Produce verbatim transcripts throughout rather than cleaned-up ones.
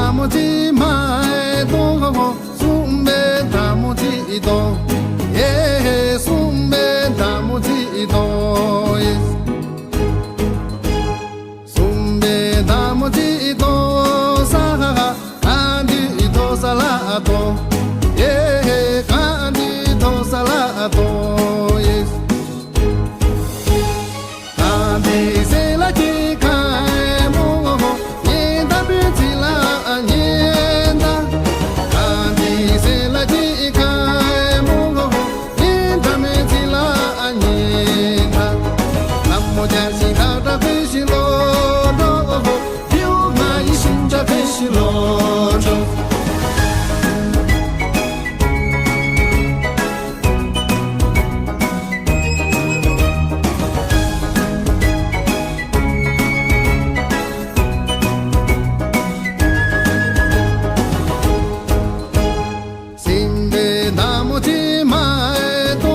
ཟླ་མོ་གཅིག་མ་ཨེ་ཏོ། གསུམ་པའི་ཟླ་མོ་གཅིག་ཏོ། ཡེ། གསུམ་པའི་ཟླ་མོ་གཅིག་ཏོ། ཡེ། གསུམ་པའི་ཟླ་མོ་གཅིག་ཏོ། ས་ག་དུས་ཏོ། ས་ལ་ཏོ། ཡེ། ག་དུས་ཏོ། ས་ལ་ཏོ། ཡེ། ག་དུས་ཟེ་ལ་གི་ག་མོ། ཉི་ཟླ་མི་ཚེ་ལ་ཉི་ཟླ། ག་དུས་ཟེ་ལ་གི་ག་མོ། ཉི་ཟླ་མི་ཚེ་ལ་ཉི་ཟླ། ལྷ་མོ་རྒྱལ་ཞིང་ད་ད་ཕུན་སུམ་ཚོགས་འགྲོ། ལྡེའུ་ང་ཡིད་བཞིན་ད་ཕུན་སུམ་ཚོགས་འགྲོ། གསུམ་པའི་ཟླ་མོ་གཅིག་མ་ཨེ་ཏོ།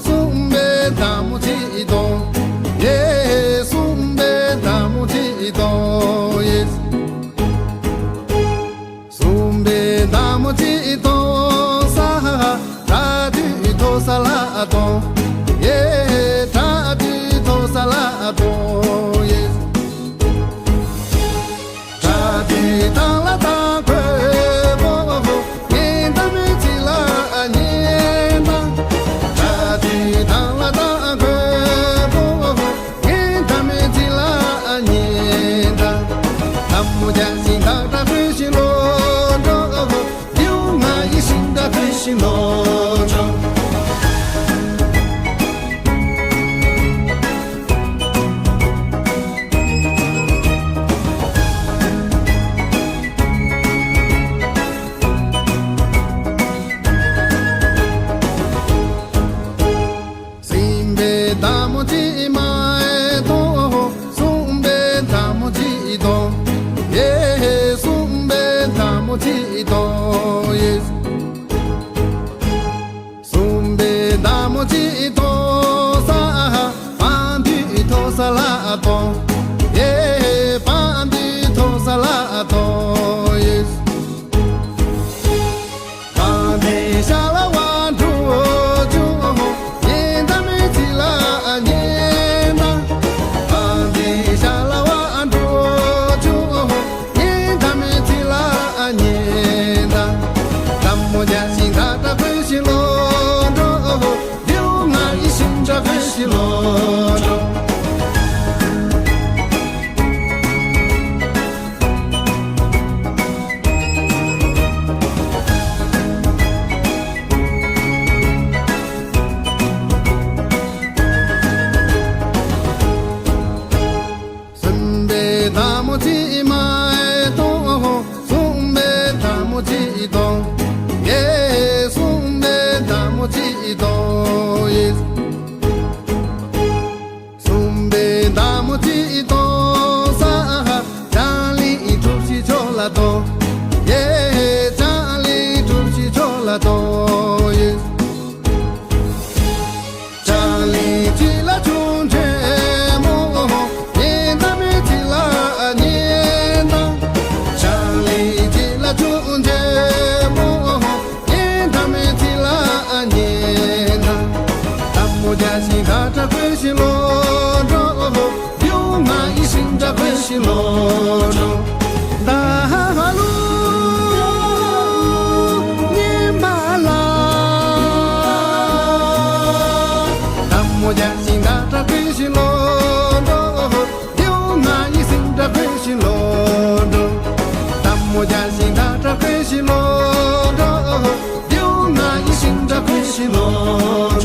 གསུམ་པའི་ཟླ་མོ་གཅིག་ཏོ། ཡེ། གསུམ་པའི་ཟླ་མོ་གཅིག་ཏོ། ཡེ། གསུམ་པའི་ཟླ་མོ་གཅིག་ཏོ། ས་ག་དུས་ཏོ། ས་ལ་ཏོ། ཡེ། ག་དུས་ཏོ། ས་ལ་ཏོ། ཡེ། ག་དུས་ད་ལ་ད་གོས་པོ། ཉི་ཟླ་མི་ཚེ་ལ་ཉི་ཟླ། ག་དུས་ད་ལ་ད་གོས་པོ། ཉི་ཟླ་མི་ཚེ་ལ་ཉི་ཟླ། ལྷ་མོ་རྒྱལ་ཞིང་ད་ད་ཕུན་སུམ་ཚོགས་འགྲོ། ལྡེའུ་ང་ཡིད་བཞིན་ད་ཕུན་སུམ་ཚོགས་འགྲོ། གསུམ་པའི་ཟླ་མོ་གཅིག་མ་ཨེ་ཏོ། གསུམ་པའི་ཟླ་མོ་གཅིག་ཏོ། ཡེ། གསུམ་པའི་ཟླ་མོ་གཅིག་ཏོ། ཡེ། གསུམ་པའི་ཟླ་མོ་གཅིག་ཏོ། ས་ག་དུས་ཏོ། ས་ལ་ཏོ། ཡེ། ག་དུས་ཏོ། ས་ལ་ཏོ། ཡེ། ག་དུས་ཤ་ལ་བ་འགྲོ་བཅུག་ཉི་ཟླ་མི་ཚེ་ལ་ཉི་ཟླ། ག་དུས་ཤ་ལ་བ་འགྲོ་བཅུག་ཉི་ཟླ་མི་ཚེ་ལ་ཉི་ཟླ། ལྷ་མོ་རྒྱལ་ཞིང་ད་ད་ཕུན་སུམ་ཚོགས་འགྲོ། ལྡེའུ་ང་ཡིད་བཞིན་ད་ཕུན་སུམ་ཚོགས་འགྲོ། གསུམ་པའི་ཟླ་མོ་གཅིག་མ་ཨེ་ཏོ། གསུམ་པའི་ཟླ་མོ་གཅིག་ཏོ། ཡེ། གསུམ་པའི་ཟླ་མོ་གཅིག་ཏོ། ཡེ། གསུམ་པའི་ཟླ་མོ་གཅིག་ཏོ། ས་ག་ལི་གྲུ་བཞི་ཕྱོགས་ལ་ཏོ། ཡེ། ལི་གྲུ་བཞི་ཕྱོགས་ལ་ཏོ། ཡེ། ལི་གཅིག་ལ་ཆུང་ཆེན་མོ། ཉི་ཟླ་མི་ཚེ་ལ་ཉི་ཟླ། ལི་གཅིག་ལ་ཆུང་ཆེན་མོ། ཉི་ཟླ་མི་ཚེ་ལ་ཉི་ཟླ། ལྷ་མོ་རྒྱལ་ཞིང་ད་ད་ཕུན་སུམ་ཚོགས་འགྲོ། ལྡེའུ་ང་ཡིད་བཞིན་ད་ཕུན་སུམ་ཚོགས་འགྲོ། ད་ཧ་ལུ་ཉི་མ་ལ། ལྷ་མོ་རྒྱལ་ཞིང་ད་ད་ཕུན་སུམ་ཚོགས་འགྲོ། ལྡེའུ་ང་ཡིད་བཞིན་ད་ཕུན་སུམ་ཚོགས་འགྲོ། ལྷ་མོ་རྒྱལ་ཞིང་ད་ད་ཕུན་སུམ་ཚོགས་འགྲོ། ལྡེའུ་ང་ཡིད་བཞིན་ད་ཕུན་སུམ་ཚོགས་